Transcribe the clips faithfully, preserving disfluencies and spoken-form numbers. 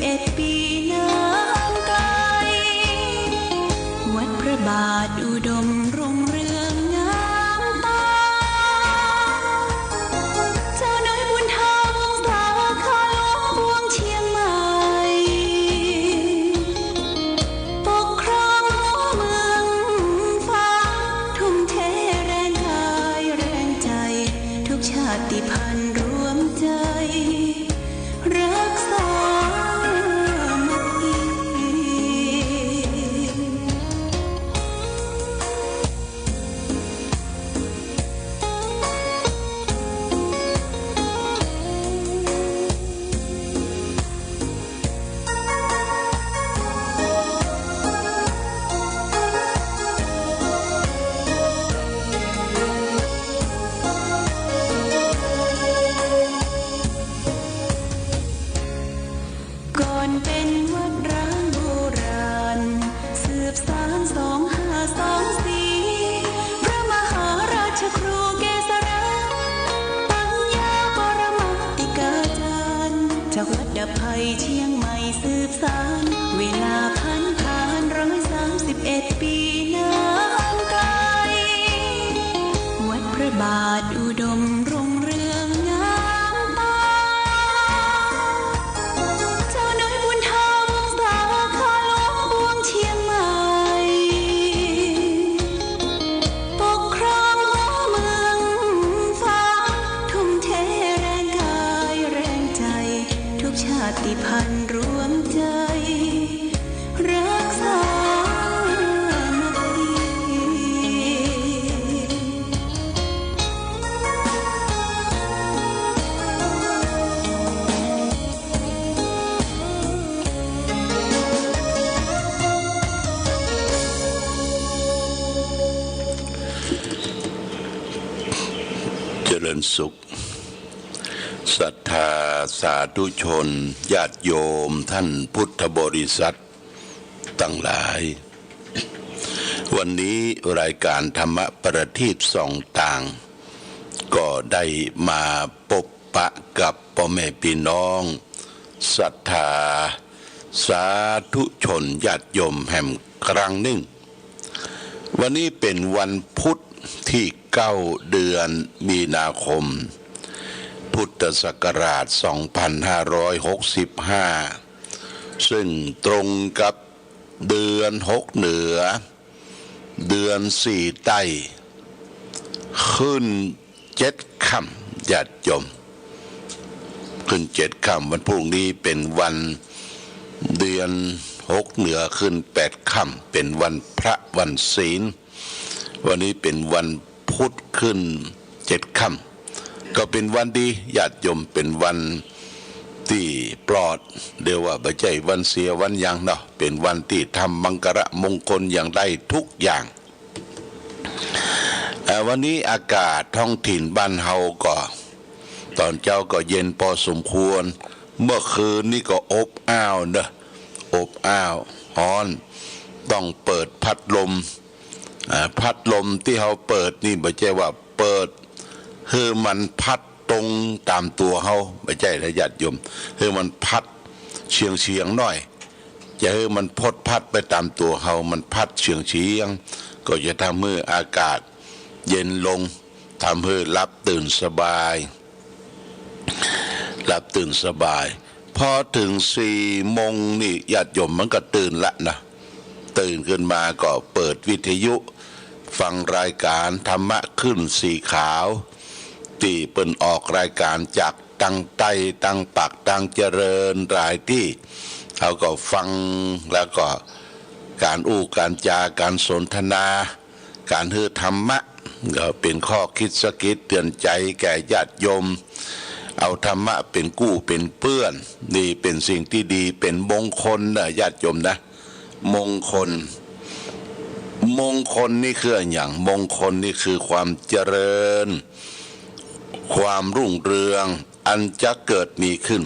เอ็ดปี๋น้ำไกล วัดพระบาทอุดมรุ่งเรืองงามตา เจ้าน้อยบุญธรรมสาขาหลวงปวงเชียงใหม่ ปกครองหัวเมืองฟ้า ทุ่มเทแรงกายแรงใจ ทุกชาติพันธุ์รวมใจ รักษามัคคี ก่อนเป็นวัดร้างโบราณ สืบสานสองห้าสองสี่ พระมหาราชครูเกษรา ปัญญาปรมาติกาจารย์ จากวัดดับภัยเชียงใหม่สืบสาน เวลาผันผ่านร้อยสามสิบเอ็ดปี๋น้ำไกล วัดพระบาทอุดมรุ่งเรืองงามตา เจ้าน้อยบุญธรรมสาขาหลวงปวงเชียงใหม่ ปกครองหัวเมืองฟ้า ทุ่มเทแรงกายแรงใจ ทุกชาติพันธุ์รวมใจ รักษามัคคี เจริญสุข ศรัทธาสาธุชน ญาติโยม ท่านพุทธบริษัทตังหลาย วันนี้รายก๋านธรรมประทีปส่องตาง ก็ได้มาปบปะกับป้อแม่ปี้น้อง ศรัทธาสาธุชนญาติโยมแหมครั้งนึ่ง วันนี้เป๋นวันพุธตี้เก้า เดือนมีนาคม พุทธศักราชสองพันห้าร้อยหกสิบห้า ซึ่งตรงกับเดือนหกเหนือ เดือนสี่ใต้ ขึ้นเจ็ดค่ำ ญาติโยม ขึ้นเจ็ดค่ำ วันพรุ่งนี้เป๋นวันเดือนหกเหนือขึ้นแปดค่ำ เป๋นวันพระวันศีล วันนี้เป๋นวันพุธขึ้นเจ็ดค่ำ ก็เป๋นวันดี ญาติโยม เป๋นวันตี้ปลอด เรียกว่าบ่ใจ้วันเสียวันหยังเนาะ เป๋นวันตี้ทำมังคละมงคลหยังได้ทุกอย่าง เอ่อ วันนี้อากาศท้องถิ่นบ้านเฮาก็ ต๋อนเจ๊าก็เย็นปอสมควร เมื่อคืนนี้ก็อบอ้าวเนาะ อบอ้าว ฮ้อน ต้องเปิดพัดลม อ่า พัดลมตี้เฮาเปิดนี่บ่ใจ้ว่าเปิดหื้อมันพัดตรงต๋ามตั๋วเฮา บ่ใจ้นะญาติโยม หื้อมันพัดเฉียงๆ หน้อย จะหื้อมันพดพัดไปต๋ามตั๋วเฮา มันพัดเฉียงๆ ก็จะทำหื้ออากาศเย็นลง ทำหื้อหลับตื่นสบาย หลับตื่นสบาย พอเถิงสี่โมงนี่ญาติโยมมันก็ตื่นละนะ ตื่นขึ้นมาก็เปิดวิทยุ ฟังรายก๋านธรรมะคลื่นสีขาว ตี้เปิ้นออกรายก๋านจากตางใต้ ตางปาก ตางเจริญหลายตี้ เฮาก็ฟัง แล้วก็ก๋านอู้ก๋านจาก๋านสนทนา ก๋านหื้อธรรมะ ก็เป๋นข้อคิดสะกิดเตื๋อนใจ๋แก่ญาติโยม เอาธรรมะเป๋นกู้เป๋นเปื้อน นี่เป๋นสิ่งตี้ดี เป๋นมงคลนะญาติโยมนะ มงคล มงคลนี่คืออะหยัง มงคลนี่คือความเจริญ ความรุ่งเรือง อันจะเกิดมีขึ้น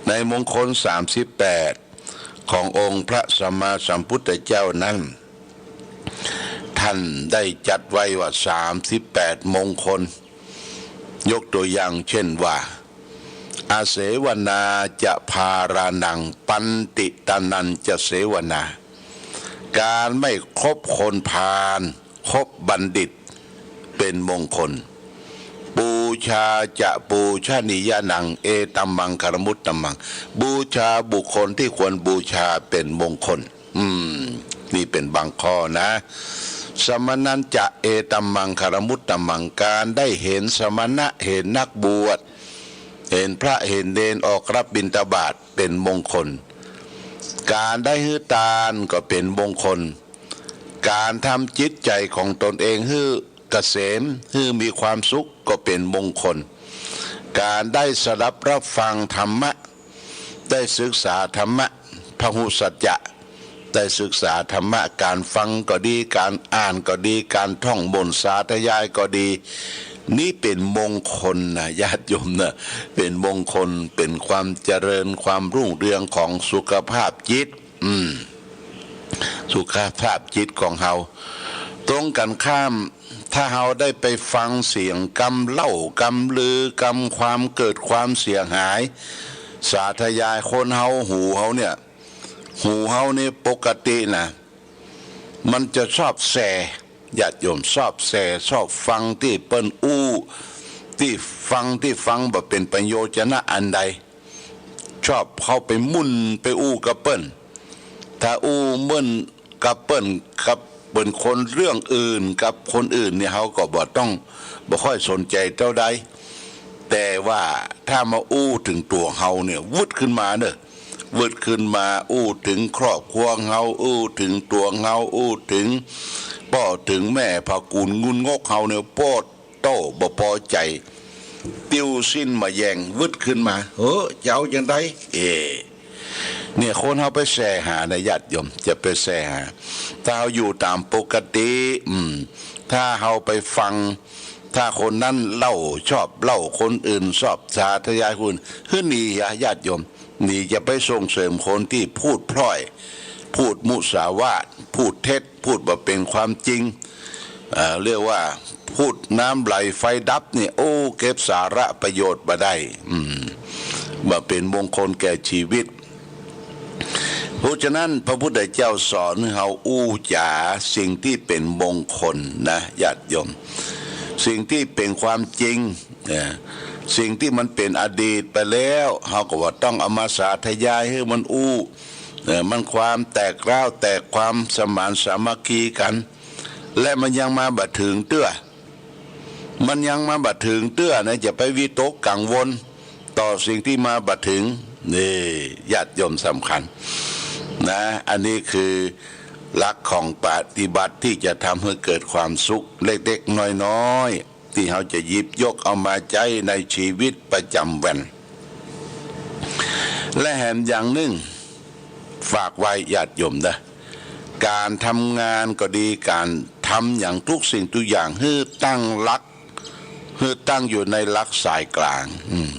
ในมงคลสามสิบแปด ขององค์พระสัมมาสัมพุทธเจ้านั้น ท่านได้จัดไว้ว่าสามสิบแปดมงคล ยกตัวอย่างเช่นว่า อเสวนาจะพารานัง ปัณฑิตานันจะเสวนา การไม่คบคนพาล คบบัณฑิตเป็นมงคล ปูชาจะปูชนียานัง เอตัมมังคารมุตตมัง บูชาบุคคลที่ควรบูชาเป็นมงคล อืม นี่เป๋นบางข้อนะ สมณันจะ เอตัมมังคารมุตตมัง การได้เห็นสมณะ เห็นนักบวช เห็นพระ เห็นเณรออกรับบิณฑบาตเป๋นมงคล การได้หื้อตานก็เป๋นมงคล การทำจิตใจ๋ของตนเองหื้อเกษม หื้อมีความสุขก็เป๋นมงคล การได้สดับรับฟังธรรมะ ได้ศึกษาธรรมะ พหุสัจจะ ได้ศึกษาธรรมะ การฟังก็ดี การอ่านก็ดี การท่องมนต์สาธยายก็ดี นี่เป๋นมงคลนะ ญาติโยมนะ เป๋นมงคล เป๋นความเจริญ ความรุ่งเรืองของสุขภาพจิต อืม สุขภาพจิตของเฮา ตรงกั๋นข้าม ถ้าเฮาได้ไปฟังเสียงกำเล่ากำลือกำความเกิดความเสียหาย สาธยาย คนเฮา หูเฮาเนี่ย หูเฮานี่ปกตินะ มันจะชอบแส่ ญาติโยม ชอบแส่ ชอบฟังตี้เปิ้นอู้ ตี้ฟัง ตี้ฟังบ่เป๋นประโยชนะอันใด ชอบเข้าไปมุ่นไปอู้กับเปิ้น ถ้าอู้เมินกับเปิ้น กับเปิ้นคนเรื่องอื่น กับคนอื่นเนี่ย เฮาก็บ่ต้อง บ่ค่อยสนใจ๋เต้าใด แต่ว่าถ้ามาอู้เถิงตั๋วเฮาเนี่ย วืดขึ้นมาเน่อ วืดขึ้นมาอู้เถิงครอบครัวเฮา อู้เถิงตั๋วเฮา อู้เถิงป้อเถิงแม่ ผะกู๋นงุนงกเฮาเนี่ย โป๊ด โต้บ่ปอใจ๋ ติ้วสิ้นมาแย่ง วืดขึ้นมา เฮ้อ จะเอาจังใด เอ เนี่ย คนเฮาไปแส่หานะ ญาติโยม จะไปแส่หา ถ้าเฮาอยู่ต๋ามปกติ อืม ถ้าเฮาไปฟัง ถ้าคนนั้นเล่า ชอบเล่า คนอื่นชอบสาธยาย คนหื้อหนีอะ ญาติโยม หนี อย่าไปส่งเสริมคนตี้พูดพล่อย พูดมุสาวาท พูดเท็จ พูดบ่เป๋นความจริง เอ่อ เรียกว่าพูดน้ำไหลไฟดับเนี่ย โอ้ เก็บสาระประโยชน์บ่ได้ อืม บ่เป๋นมงคลแก่ชีวิต เพราะฉะนั้นพระพุทธเจ้าสอนหื้อเฮาอู้จ๋าสิ่งตี้เป๋นมงคลนะ ญาติโยม สิ่งตี้เป๋นความจริง เอ่อ สิ่งตี้มันเป๋นอดีตไปแล้ว เฮาก็บ่ต้องเอามาสาธยายหื้อมันอู้ เอ่อ มันความแตกร้าว แตกความสมานสามัคคีกั๋น และมันยังมาบ่เถิงเตื้อ มันยังมาบ่เถิงเตื้อนะ จะไปวิตกกังวลต่อสิ่งตี้มาบ่เถิง นี่ ญาติโยม สำคัญนะ อันนี้คือหลักของปฏิบัติตี้จะทำหื้อเกิดความสุขเล็กๆ น้อยๆ ตี้เฮาจะหยิบยกเอามาใจ๊ในชีวิตประจ๋ำวัน และแหมอย่างนึ่ง ฝากไว้ ญาติโยมเน่อ ก๋านทำงานก็ดี ก๋านทำหยัง กู้สิ่งกู้อย่าง หื้อตั้งหลัก หื้อตั้งอยู่ในหลักสายกลาง อืม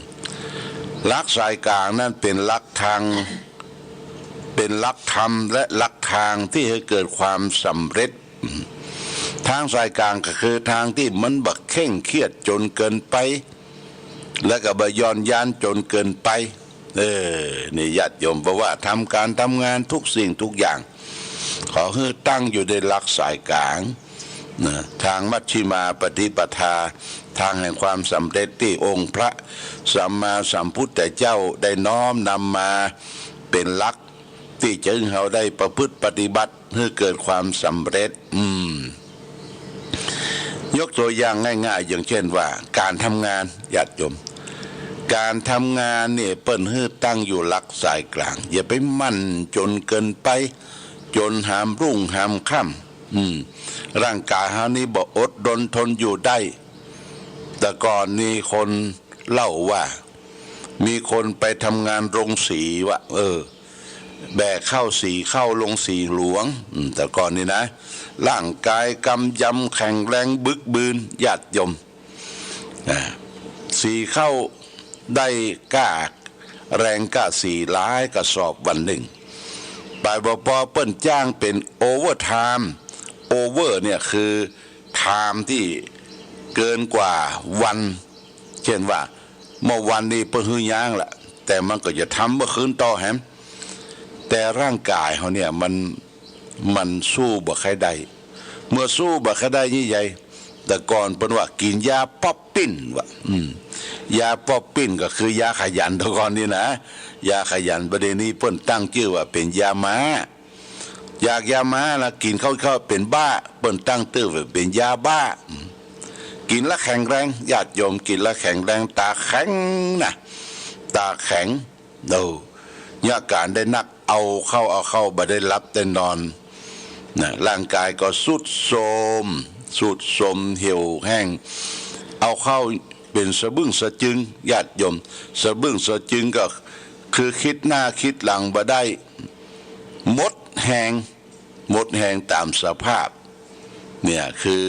หลักสายกลางนั้นเป๋นหลักทาง เป๋นหลักธรรมและหลักทางตี้หื้อเกิดความสำเร็จ อืม ทางสายกลางก็คือทางตี้มันบ่เคร่งเครียดจ๋นเกินไป และก็บ่หย่อนยานจ๋นเกินไป เออ นี่ญาติโยม เพราะว่าทำก๋านทำงานกู้สิ่งกู้อย่าง ขอหื้อตั้งอยู่ในหลักสายกลางนะ ทางมัชฌิมาปฏิปทา ทางแห่งความสำเร็จตี้องค์พระสัมมาสัมพุทธเจ้าได้น้อมนำมาเป๋นหลัก ตี้จะหื้อเฮาได้ประพฤติปฏิบัติหื้อเกิดความสำเร็จ อืม ยกตั๋วอย่างง่ายๆ อย่างเช่นว่า ก๋านทำงาน ญาติโยม ก๋านทำงานเนี่ย เปิ้นหื้อตั้งอยู่หลักสายกลาง อย่าไปมั่นจ๋นเกินไป จ๋นหามรุ่งหามค่ำ อืม ร่างก๋ายเฮานี้บ่อดรนทนอยู่ได้ แต่ก่อนนี้คนเล่าว่า มีคนไปทำงานโรงสีวะ เออ แบกเข้าสีเข้าโรงสีหลวง อืม แต่ก่อนนี้นะ ร่างก๋ายกำยำแข็งแรงบึกบืน ญาติโยม อ่า สีเข้าได้ก้าแรงก้าสีหลายกระสอบวันนึ่ง บ่ายบ่ปอเปิ้นจ้างเป๋นโอเวอร์ไทม์ โอเวอร์เนี่ยคือไทม์ตี้เกินกว่าวัน เช่นว่า เมื่อวันนี้เปิ้นหื้อย้างละ แต่มันก็จะทำเมื่อคืนต่อแหม แต่ร่างก๋ายเฮาเนี่ยมัน มันสู้บ่ใค่ได้ เมื่อสู้บ่ใค่ได้นี่ใหญ่ แต่ก่อนเปิ้นว่ากิ๋นยาป๊อปปิ้นว่ะ อืม ยาป๊อปปิ้นก็คือยาขยันแต่ก่อนนี่นะ ยาขยัน บ่าเดี่ยวนี้เปิ้นตั้งจื้อว่าเป๋นยาม้า อยากยาม้าละ กิ๋นเข้าๆ เป๋นบ้า เปิ้นตั้งจื้อว่าเป๋นยาบ้า อืม กิ๋นละแข็งแรง ญาติโยม กิ๋นละแข็งแรง ต๋าแข็งนะ ต๋าแข็ง โอ้ เยียะก๋านได้นัก เอาเข้า เอาเข้า บ่ได้หลับได้นอน นะ ร่างก๋ายก็ทรุดโทรม ทรุดโทรม เหี่ยวแห้ง เอาเข้าเป๋นสะบึ้งสะจึง ญาติโยม สะบึ้งสะจึงก็คือคิดหน้าคิดหลังบ่ได้ หมดแฮง หมดแฮงต๋ามสภาพ เนี่ย คือ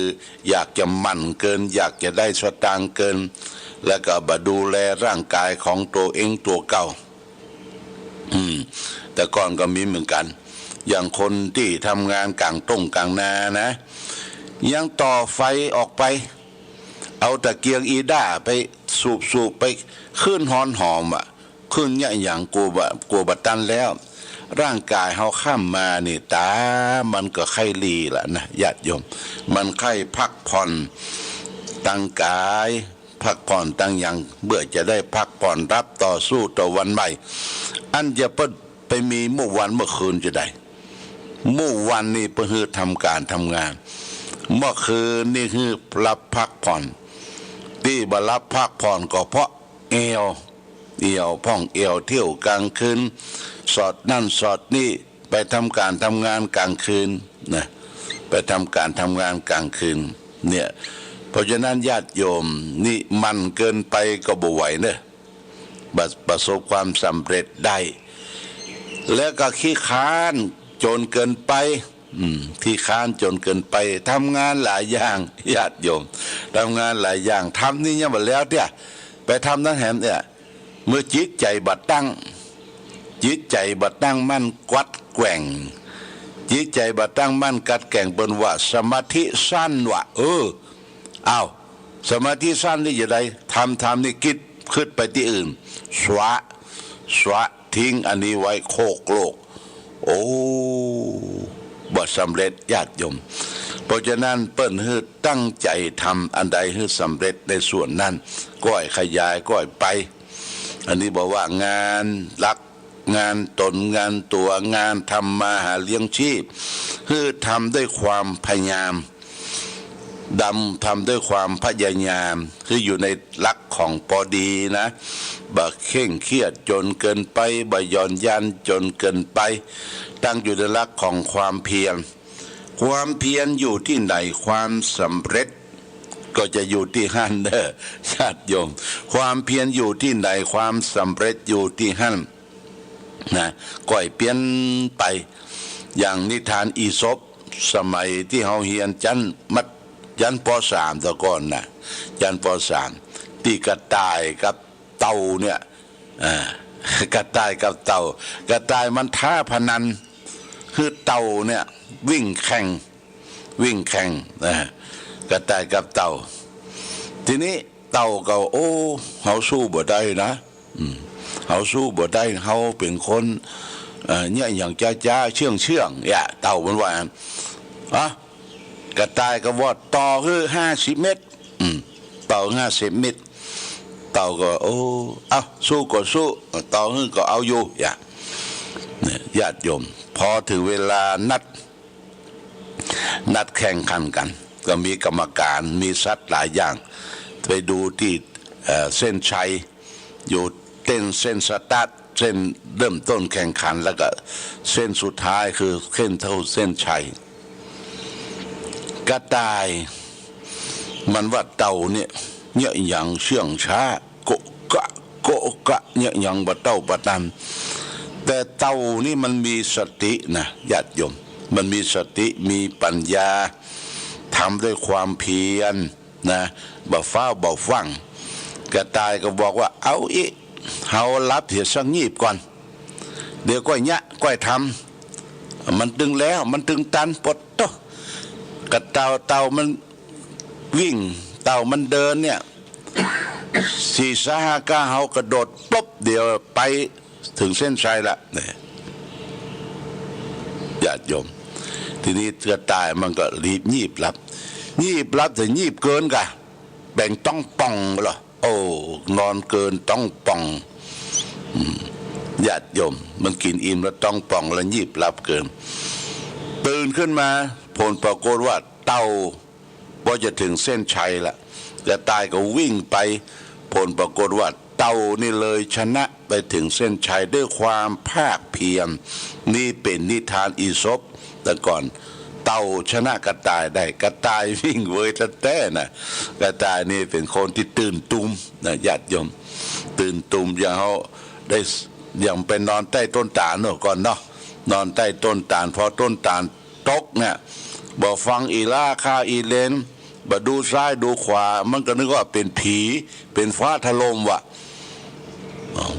อยากจะหมั่นเกิน อยากจะได้สตางค์เกิน แล้วก็บ่ดูแลร่างก๋ายของตั๋วเองตั๋วเก่า อืม แต่ก่อนก็มีเหมือนกั๋น อย่างคนตี้ทำงานก๋างต้งก๋างนานะ ยังต่อไฟออกไป เอาตะเกียงอีด้าไปสูบๆ ไปขึ้นฮอนหอมอะ ขึ้นเยียะหยัง กั๋วบ่ กั๋วบ่ตันแล้ว ร่างก๋ายเฮาค่ำมานี่ ต๋ามันก็ใค่ลีละนะ ญาติโยม มันใค่พักผ่อนตางก๋าย พักผ่อนตางหยัง เปื้อจะได้พักผ่อนฮับต่อสู้ต่อวันใหม่ อันจะเปิ้นไปมีเมื่อวันเมื่อคืนจะได้ เมื่อวันนี้เปิ้นหื้อทำก๋านทำงาน เมื่อคืนนี้หื้อฮับพักผ่อน ตี้บ่ฮับพักผ่อนก็เพราะเอว เอี่ยวพ่องเอี่ยวเที่ยวก๋างคืน สอดนั่นสอดนี่ ไปทำก๋านทำงานก๋างคืนนะ ไปทำก๋านทำงานก๋างคืน เนี่ย เพราะฉะนั้นญาติโยมนี่หมั่นเกินไปก็บ่ไหวเนอะ บ่ประสบความสำเร็จได้ แล้วก็ขี้คร้านจ๋นเกินไป อืม ขี้คร้านจ๋นเกินไป ทำงานหลายอย่าง ญาติโยม ทำงานหลายอย่าง ทำนี่ยังบ่แล้วเตื้อ ไปทำตังแหมเนี่ย เมื่อจิตใจ๋บ่ตั้ง จิตใจ๋บ่ตั้งมั่นกวัดแกว่ง จิตใจ๋บ่ตั้งมั่นกวัดแกว่ง เปิ้นว่าสมาธิสั้นว่ะ เออ อ้าว สมาธิสั้นนี่จะได้ ทำ ทำนี่กึ๊ด กึ๊ดไปตี้อื่น สวะ สวะ ทิ้งอันนี้ไว้ โคกโลก โอ้ บ่สำเร็จ ญาติโยม เพราะฉะนั้นเปิ้นหื้อตั้งใจ๋ทำอันใดหื้อสำเร็จในส่วนนั้น ก้อยขยายก้อยไป อันนี้บอกว่างานหลัก งานต๋น งานตั๋ว งานทำมาหาเลี้ยงชีพ หื้อทำด้วยความพยายาม ดำ ทำด้วยความพยายาม คืออยู่ในหลักของปอดีนะ บ่เคร่งเครียดจ๋นเกินไป บ่หย่อนยานจ๋นเกินไป ตั้งอยู่ในหลักของความเพียร ความเพียรอยู่ตี้ไหน ความสำเร็จก็จะอยู่ตี้หั้นเด้อ ญาติโยม ความเพียรอยู่ตี้ไหน ความสำเร็จอยู่ตี้หั้น นะ ก้อยเปลี่ยนไป อย่างนิทานอีสป สมัยตี้เฮาเฮียนจั๊นมัธ- จั๊น ป.สาม แต่ก่อนนะ จั๊น ป.สาม ตี้กระต่ายกับเต่าเนี่ย อ่า กระต่ายกับเต่า กระต่ายมันท้าพนัน คือเต่าเนี่ยวิ่งแข่ง วิ่งแข่ง อ่า กระต่ายกับเต่า ทีนี้ เต่าก็ โอ้ เฮาสู้บ่ได้นะ อืม เฮาสู้บ่ได้ เฮาเป๋นคน เอ่อ เยียะหยังจ๊าๆ เชื่องๆ เนี่ย เต่ามันว่า อ่ะ กระต่ายก็ว่าต่อหื้อห้าสิบเมตร อืม ต่อห้าสิบเมตร เต่าก็ โอ้ เอ้า สู้ก็สู้ ต่อหื้อก็เอาอยู่ เนี่ย เนี่ย ญาติโยม พอเถิงเวลานัด นัดแข่งขันกั๋น ก็มีกรรมก๋าน มีสัตว์หลายอย่าง ไปดูตี้ เอ่อ เส้นชัย อยู่เต้นเส้นสตาร์ท เส้นเริ่มต้นแข่งขัน แล้วก็เส้นสุดท้ายคือเส้นเท่าเส้นชัย กระต่าย มันว่าเต่าเนี่ย เยียะหยังเชื่องช้า โกะกะ โกะกะ เยียะหยังบ่เต้าบ่ตัน แต่เต่านี่มันมีสตินะ ญาติโยม มันมีสติ มีปัญญา ทำด้วยความเพียรนะ บ่ฟ้าวบ่ฟั่ง กระต่ายก็บอกว่า เอาอิ เฮาหลับเหียสักงีบก่อน เดี๋ยวก้อยเยียะ ก้อยทำ มันตึงแล้ว มันตึงตัน ปะโต้ กระเต่า เต่ามันวิ่ง เต่ามันเดินเนี่ย สี่สามห้าก้าวเฮากระโดดปุ๊บเดียวไปเถิงเส้นชัยละ เนี่ย ญาติโยม ทีนี้กระต่ายมันก็รีบยีบหลับ ยีบหลับแต่ยีบเกินก่ะ แบ่งต๊องป่องเหรอ โอ้ นอนเกินต๊องป่อง อืม ญาติโยม มันกิ๋นอิ่มแล้วต๊องป่องแล้วยีบหลับเกิน ตื่นขึ้นมา ผลปรากฏว่าเต่า พอจะเถิงเส้นชัยละ กระต่ายก็วิ่งไป ผลปรากฏว่าเต่านี่เลยชนะไปเถิงเส้นชัยด้วยความภาคเพียร นี่เป๋นนิทานอีสปแต่ก่อน เต่าชนะกระต่ายได้ กระต่ายวิ่งเวยแต๊ๆ น่ะ กระต่ายนี่เป๋นคนตี้ตื่นตูมนะ ญาติโยม ตื่นตูม อย่างเฮาได้ อย่างไปนอนใต้ต้นตาลโน่นก่อนเนาะ นอนใต้ต้นตาล พอต้นตาลตกเนี่ย บ่ฟังอี่ล้าค่าอี่เหลน บ่ดูซ้ายดูขวา มันก็นึกว่าเป๋นผี เป๋นฟ้าถล่มว่ะ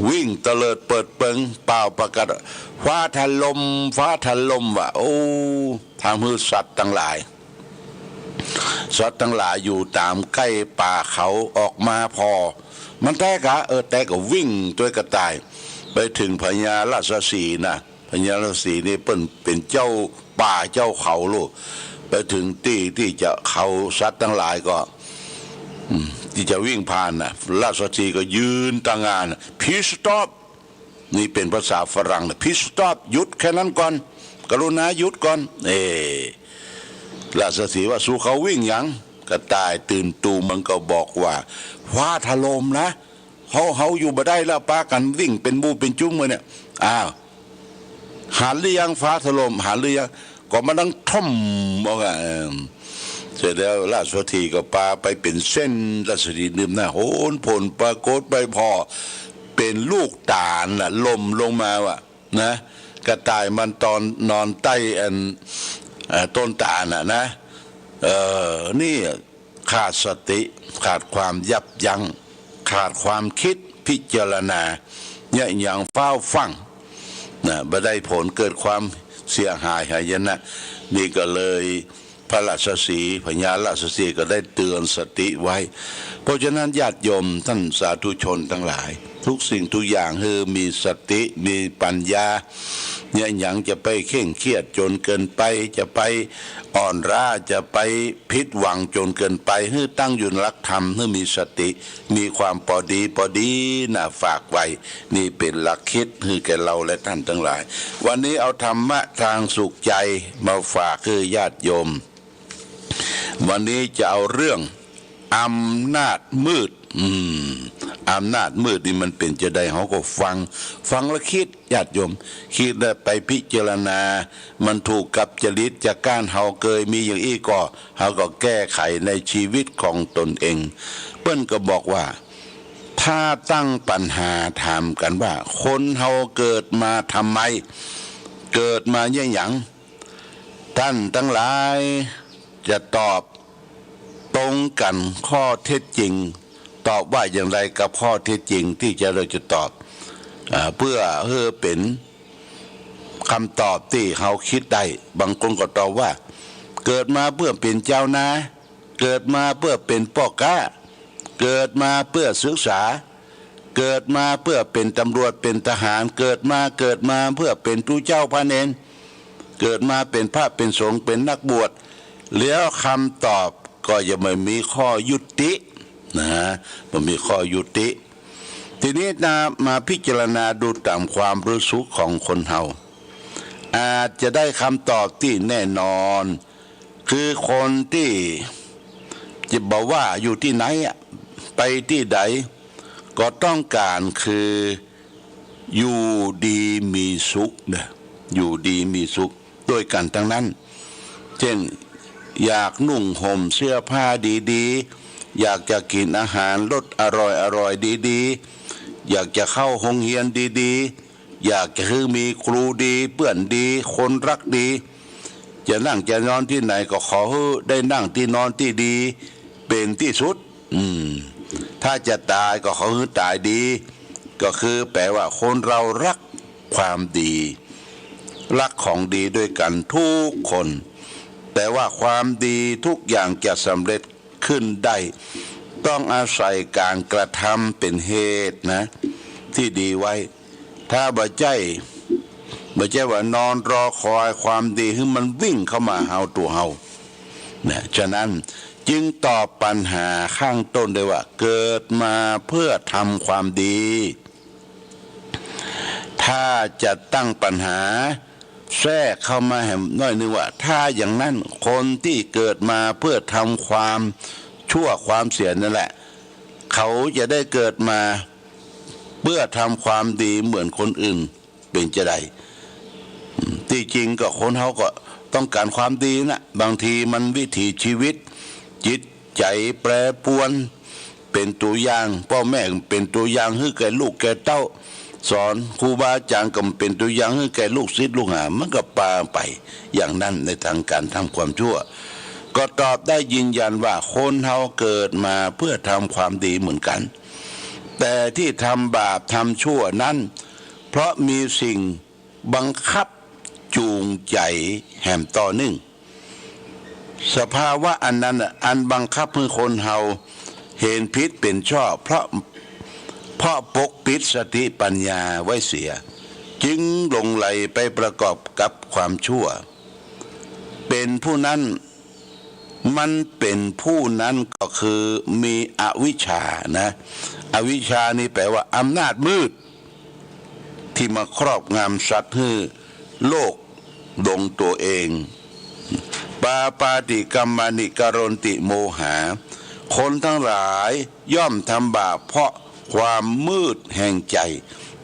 วิ่งเตลิดเปิดเปิง ป่าวประกาศ ฟ้าถล่ม ฟ้าถล่มว่ะ โอ้ ทำหื้อสัตว์ตังหลาย สัตว์ตังหลายอยู่ต๋ามใก้ป่าเขาออกมาผ่อ มันแต๊กะ เออ แต๊ก็วิ่งตวยกระต่าย ไปเถิงพญาราชสีห์น่ะ พญาราชสีห์นี่เปิ้นเป๋นเจ้าป่าเจ้าเขาลูก ไปเถิงตี้ตี้จะเขาสัตว์ตังหลายก็ อืม ตี้จะวิ่งผ่านน่ะ ราชสีห์ก็ยืนตางาน Please stop นี่เป๋นภาษาฝรั่งนะ Please stop หยุดแค่นั้นก่อน กรุณาหยุดก่อน เอ ราชสีห์ว่า สูเขาวิ่งหยัง กระต่ายตื่นตูมมันก็บอกว่า ฟ้าถล่มนะ เฮา เฮาอยู่บ่ได้แล้ว ปากั๋นวิ่งเป๋นหมู่เป๋นจุ้มเลยเนี่ย อ้าว หันหรือยัง ฟ้าถล่ม หันหรือยัง ก็มันดังท่อมออกอะ เออ เสร็จแล้วราชสีห์ก็ปาไปเป๋นเส้น ราชสีห์นึ่มหน้า โหน ผลปรากฏไปผ่อ เป๋นลูกต๋าลน่ะ หล่นลงมาว่ะ นะ กระต่ายมันต๋อนนอนใต้อัน เอ่อ ต้นต๋าลน่ะนะ เอ่อ นี่ขาดสติ ขาดความยับยั้ง ขาดความคิดพิจารณา เยียะหยังฟ้าวฟั่ง นะ บ่ได้ผล เกิดความเสียหายหายนะ นี่ก็เลย พระราชสีห์ พญาราชสีห์ก็ได้เตือนสติไว้ เพราะฉะนั้นญาติโยมท่านสาธุชนตังหลาย ทุกสิ่งทุกอย่างหื้อมีสติ มีปัญญา เยียะหยังจะไปเคร่งเครียดจ๋นเกินไป จะไปอ่อนล้า จะไปผิดหวังจ๋นเกินไป หื้อตั้งอยู่ในหลักธรรม หื้อมีสติ มีความปอดีปอดีนะ ฝากไว้ นี่เป๋นหลักคิดหื้อแก่เฮาและท่านตังหลาย วันนี้เอาธรรมะทางสุขใจมาฝากหื้อญาติโยม วันนี้จะเอาเรื่องอำนาจมืด อืม อำนาจมืดนี่มันเป๋นจาใด เฮาก็ฟัง ฟังแล้วคิด ญาติโยม คิดแล้วไปพิจารณา มันถูกกับจริตจากก้านเฮา เกยมีอย่างอี้ก่อ เฮาก็แก้ไขในชีวิตของตนเอง เปิ้นก็บอกว่า ถ้าตั้งปัญหาถามกั๋นว่า คนเฮาเกิดมาทำไม เกิดมาเยียะหยัง ท่านตังหลายจะตอบตรงกั๋นข้อเท็จจริง ตอบว่าอย่างไรกับข้อเท็จจริงตี้จะ เฮาจะตอบ อ่า เปื้อหื้อเป๋นกำตอบตี้เฮาคิดได้ บางคนก็ตอบว่า เกิดมาเปื้อเป๋นจาวนา เกิดมาเปื้อเป๋นป้อก๊า เกิดมาเปื้อศึกษา เกิดมาเปื้อเป๋นตำรวจ เป๋นทหาร เกิดมา เกิดมาเปื้อเป๋นตุ๊เจ้าพระเณร เกิดมาเป๋นพระเป๋นสงฆ์ เป๋นนักบวช แล้วกำตอบก็ยังบ่มีข้อยุตินะ บ่มีข้อยุติ ทีนี้นะ มาพิจารณาดูต๋ามความรู้สึกของคนเฮา อาจจะได้กำตอบตี้แน่นอน คือคนตี้จะบ่ว่าอยู่ตี้ไหนอะ ไปตี้ใด ก็ต้องก๋านคืออยู่ดีมีสุขนะ อยู่ดีมีสุข โดยกั๋นตังนั้น เจ้น อยากนุ่งห่มเสื้อผ้าดีๆ อยากจะกิ๋นอาหารรสอร่อยๆ ดีๆ อยากจะเข้าโฮงเฮียนดีๆ อยากจะหื้อมีครูดี เปื้อนดี คนฮักดี จะนั่งจะนอนตี้ไหนก็ขอหื้อได้นั่งตี้นอนตี้ดีเป๋นตี้สุด อืม ถ้าจะต๋ายก็ขอหื้อต๋ายดี ก็คือแป๋ว่าคนเฮาฮักความดี ฮักของดีด้วยกั๋นทุกคน แต่ว่าความดีทุกอย่างจะสำเร็จขึ้นได้ ต้องอาศัยก๋านกระทำเป๋นเหตุนะ ตี้ดีไว้ ถ้าบ่ใจ้ บ่ใจ้ว่านอนรอคอยความดีหื้อมันวิ่งเข้ามาหาตั๋วเฮานะ ฉะนั้นจึงตอบปัญหาข้างต้นได้ว่า เกิดมาเพื่อทำความดี ถ้าจะตั้งปัญหาแทรกเข้ามาแหมหน้อยนึ่งว่า ถ้าอย่างนั้นคนตี้เกิดมาเพื่อทำความชั่วความเสียนั่นแหละ เขาจะได้เกิดมาเพื่อทำความดีเหมือนคนอื่น เป๋นจาใด ตี้จริงก็คนเฮาก็ต้องก๋านความดีนะ บางทีมันวิถีชีวิต จิตใจ๋แปรปรวน เป๋นตั๋วอย่าง ป้อแม่เป๋นตั๋วอย่างหื้อแก่ลูกแก่เต้า สอนครูบาอาจ๋ารย์ก็เป๋นตั๋วอย่างหื้อแก่ลูกศิษย์ลูกหา มันก็ปาไปอย่างนั้นในตางก๋านทำความชั่ว ก็ตอบได้ยืนยันว่าคนเฮาเกิดมาเพื่อทำความดีเหมือนกั๋น แต่ตี้ทำบาปทำชั่วนั้น เพราะมีสิ่ง บังคับจูงใจ๋แหมต่อนึ่ง สภาวะอันนั้นน่ะ อันบังคับหื้อคนเฮาเห็นผิดเป๋นชอบ เพราะ เพราะปกปิดสติปัญญาไว้เสีย จึงหลงใหลไปประกอบกับความชั่ว เป๋นผู้นั้น มันเป๋นผู้นั้นก็คือมีอวิชชานะ อวิชชานี่แปลว่าอำนาจมืด ตี้มาครอบงำสัตว์หื้อโลกหลงตั๋วเอง ปาปาติกัมมานิ กะรันติ โมหา คนทั้งหลายย่อมทำบาปเพราะความมืดแห่งใจ๋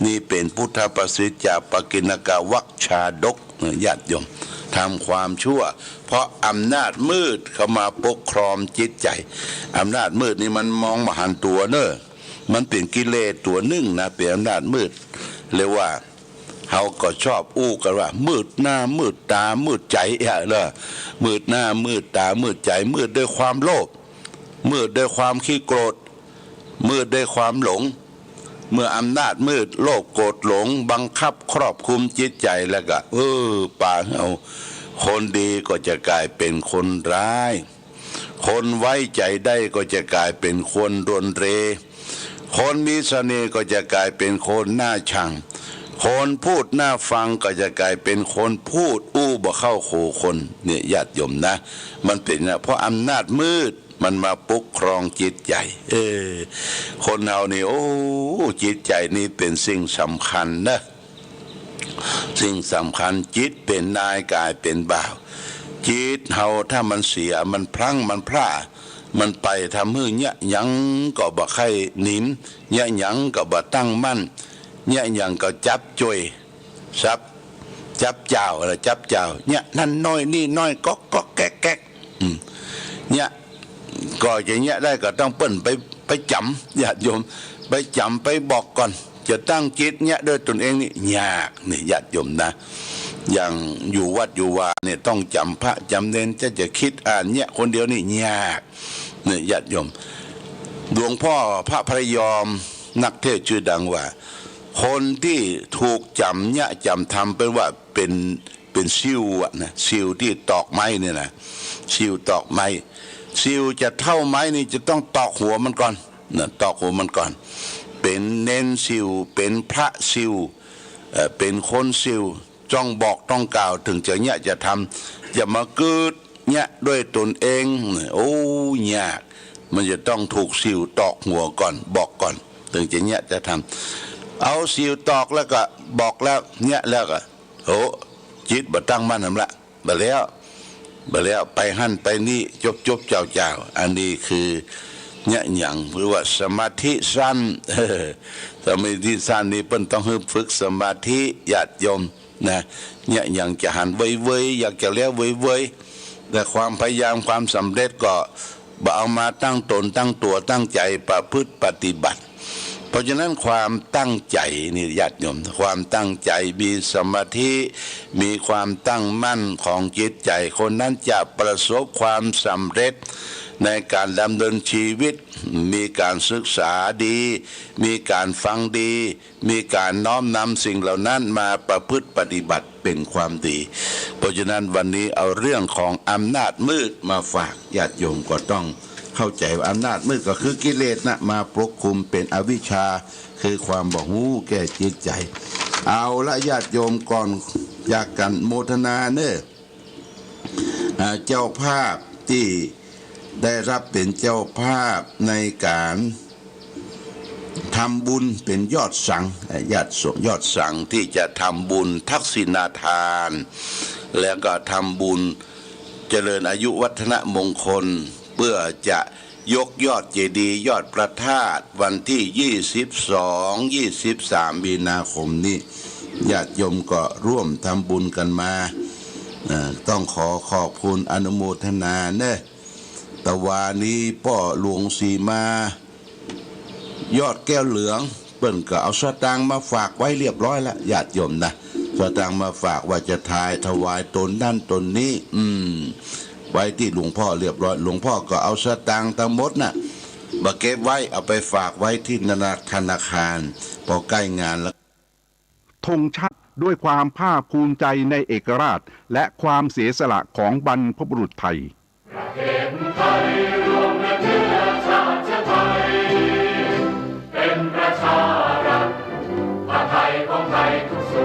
นี่เป๋นพุทธภาษิตจากปกิณกวักชาดก ญาติโยม ทำความชั่ว เพราะอำนาจมืดเข้ามาปกครองจิตใจ๋ อำนาจมืดนี่มันมองบ่หันตั๋วเน่อ มันเป๋นกิเลสตั๋วนึ่งนะ เป๋นอำนาจมืด เรียกว่า เฮาก็ชอบอู้กั๋นว่า มืดหน้ามืดต๋ามืดใจ๋อะเน่อ มืดหน้ามืดต๋ามืดใจ๋ มืดด้วยความโลภ มืดด้วยความขี้โกรธ มืดด้วยความหลง เมื่ออำนาจมืด โลภ โกรธ หลง บังคับครอบคุมจิตใจ๋แล้วก็ เออ ปาหื้อเอา คนดีก็จะก๋ายเป๋นคนร้าย คนไว้ใจ๋ได้ก็จะก๋ายเป๋นคนรนเร คนมีเสน่ห์ก็จะก๋ายเป๋นคนน่าชัง คนพูดน่าฟังก็จะก๋ายเป๋นคนพูดอู้บ่เข้าหูคน เนี่ย ญาติโยมนะ มันเป๋นนะ เพราะอำนาจมืด มันมาปกครองจิตใจ๋ เออ คนเฮานี่ โอ้ จิตใจ๋นี่เป๋นสิ่งสำคัญนะ สิ่งสำคัญ จิตเป๋นนายก๋ายเป๋นบ่าว จิตเฮาถ้ามันเสีย มันพลั้ง มันพลาด มันไปทำหื้อเยียะหยังก็บ่ใค่หนิม เยียะหยังก็บ่ตั้งมั่น เยียะหยังก็จับจ้วย จับ จับจ้าว อะไร จับจ้าว เยียะนั่นน้อยนี่น้อย ก๊อกก๊อกแก๊กแก๊ก อืม เยียะ ก่อจะเยียะได้ก็ต้องเปิ้นไป ไปจ๋ำ ญาติโยม ไปจ๋ำไปบอกก่อน จะตั้งจิตเยียะด้วยตนเองนี่ยาก นี่ ญาติโยมนะ อย่างอยู่วัดอยู่วาเนี่ย ต้องจ๋ำพระจ๋ำเณร จะ จะกึ๊ดอ่านเยียะคนเดียวนี่ยาก เนี่ย ญาติโยม หลวงพ่อพระพยอม นักเทศน์จื้อดังว่า คนตี้ถูกจ๋ำเยียะจ๋ำธรรม เปิ้นว่าเป๋น เป๋นสิวอะนะ สิวตี้ตอกไม้เนี่ยนะ สิวตอกไม้ สิวจะเฒ่าไม้นี่จะต้องตอกหัวมันก่อนนะ ตอกหัวมันก่อน เป๋นเณรสิว เป๋นพระสิว เอ่อ เป๋นคนสิว ต้องบอกต้องกล่าว เถิงจะเยียะจะธรรม จะมากึ๊ดเยียะด้วยตนเอง โอ้ ยาก มันจะต้องถูกสิวตอกหัวก่อน บอกก่อน เถิงจะเยียะจะธรรม เอาสิวตอกแล้วก็บอกแล้ว เยียะแล้วก็ โอ้ จิตบ่ตั้งมั่นนำละ บ่แล้ว บ่แล้ว ไปหั้นไปนี่ จบๆ เจ้าๆ อันนี้คือเยียะหยัง หรือว่าสมาธิสั้น สมาธิสั้นนี่เปิ้นต้องหื้อฝึกสมาธิ ญาติโยมนะ เยียะหยังจะหันเว่ยๆ อยากจะแล้วเว่ยๆ แต่ความพยายามความสำเร็จก็ บ่เอามาตั้งต๋นตั้งตั๋วตั้งใจ๋ประพฤติปฏิบัติ เพราะฉะนั้นความตั้งใจ๋นี่ญาติโยม ความตั้งใจ๋ มีสมาธิ มีความตั้งมั่นของจิตใจ๋ คนนั้นจะประสบความสำเร็จในก๋านดำเนินชีวิต มีก๋านศึกษาดี มีก๋านฟังดี มีก๋านน้อมนำสิ่งเหล่านั้นมาประพฤติปฏิบัติเป๋นความดี เพราะฉะนั้นวันนี้เอาเรื่องของอำนาจมืดมาฝาก ญาติโยมก็ต้อง เข้าใจ๋ว่าอำนาจมืดก็คือกิเลสนะ มาปกคลุมเป๋นอวิชชา คือความบ่ฮู้แก่จิตใจ๋ เอาละญาติโยม ก่อนจากกั๋นโมทนาเน่อ อ่า เจ้าภาพตี้ได้ฮับเป๋นเจ้าภาพในก๋าน ทำบุญเป๋นยอดสัง ยอดส- ยอดสังตี้จะทำบุญทักษิณาทาน แล้วก็ทำบุญเจริญอายุวัฒนมงคล เปื้อจะยกยอดเจดีย์ยอดพระธาตุวันตี้ยี่สิบสอง ยี่สิบสาม มีนาคมนี้ ญาติโยมก็ร่วมทำบุญกั๋นมา เอ่อ ต้องขอขอบคุณอนุโมทนาเน่อ ตะวานี้ป้อหลวงศรีมา ยอดแก้วเหลือง เปิ้นก็เอาสตางค์มาฝากไว้เรียบร้อยละ ญาติโยมนะ สตางค์มาฝากว่าจะถวาย ถวายตนนั้นตนนี้ อืม ไว้ตี้หลวงพ่อเรียบร้อย หลวงพ่อก็เอาสตางค์ตังหมดน่ะ มาเก็บไว้ เอาไปฝากไว้ตี้ธนา- ธนาคาร ปอใก้งานแล้ว ธงชาติด้วยความภาคภูมิใจในเอกราชและความเสียสละของบรรพบุรุษไทย ประเทศไทยรวมและเชื้อชาติไทย เป็นประชารัฐ ผ้าไทยของไทยทุกส่